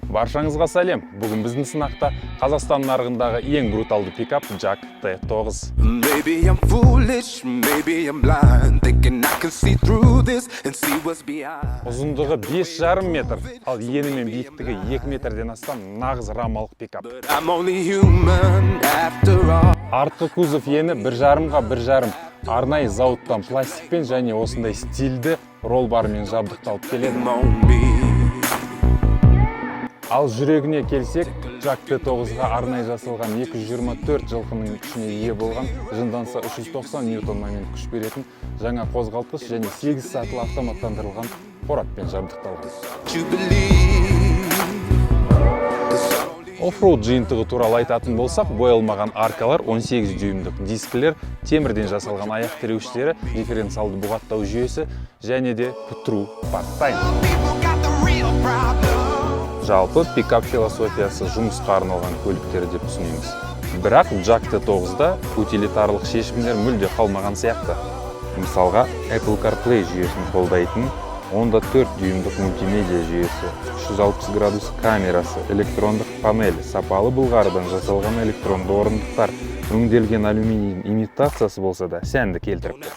Баршаңызға сәлем! Бүгін біздің сынақта Қазақстан нарығындағы ең бруталды пикап JAC T9. Maybe I'm foolish, maybe I'm blind, thinking I can see through this and see what's behind. Ұзындығы 5,5 метр, ал ені мен биіктігі 2 метрден астам нағыз рамалық пикап. But I'm only human after all. Артқы кузов ені 1,5-ға 1,5, арнайы зауыттан пластикпен және осындай стильді ролл-бармен жабдықталып келеді. On me. Ал жүрегіне келсек, JAC T9-ға арнайы жасалған 224 жылқының күшіне ие болған, жынданса 390 ньютон момент күш беретін жаңа қозғалтқыш және 8 сатылы автоматтандырылған қораппен жабдықталған. You believe. 'Cause only Оффроуд жиынтығы туралы айтатын болсақ, боялмаған аркалар, 18 дюймдік дискілер, темірден жасалған аяқ тіреуіштері, дифференциалды бұғаттау жүйесі және де true part time. People got the real problem. Жалпы, пикап философиясы жұмысқа арналған көліктер деп түсінеміз. Бірақ JAC T9-да утилитарлық шешімдер мүлде қалмаған сияқты. Мысалға, Apple CarPlay жүйесін қолдайтын 10,4 дюймдік мультимедиа жүйесі, 360 градус камерасы, электрондық панель, сапалы былғарыдан жасалған электронды орындықтар, өңделген алюминийдің имитациясы болса да, сәнді келтіріпті.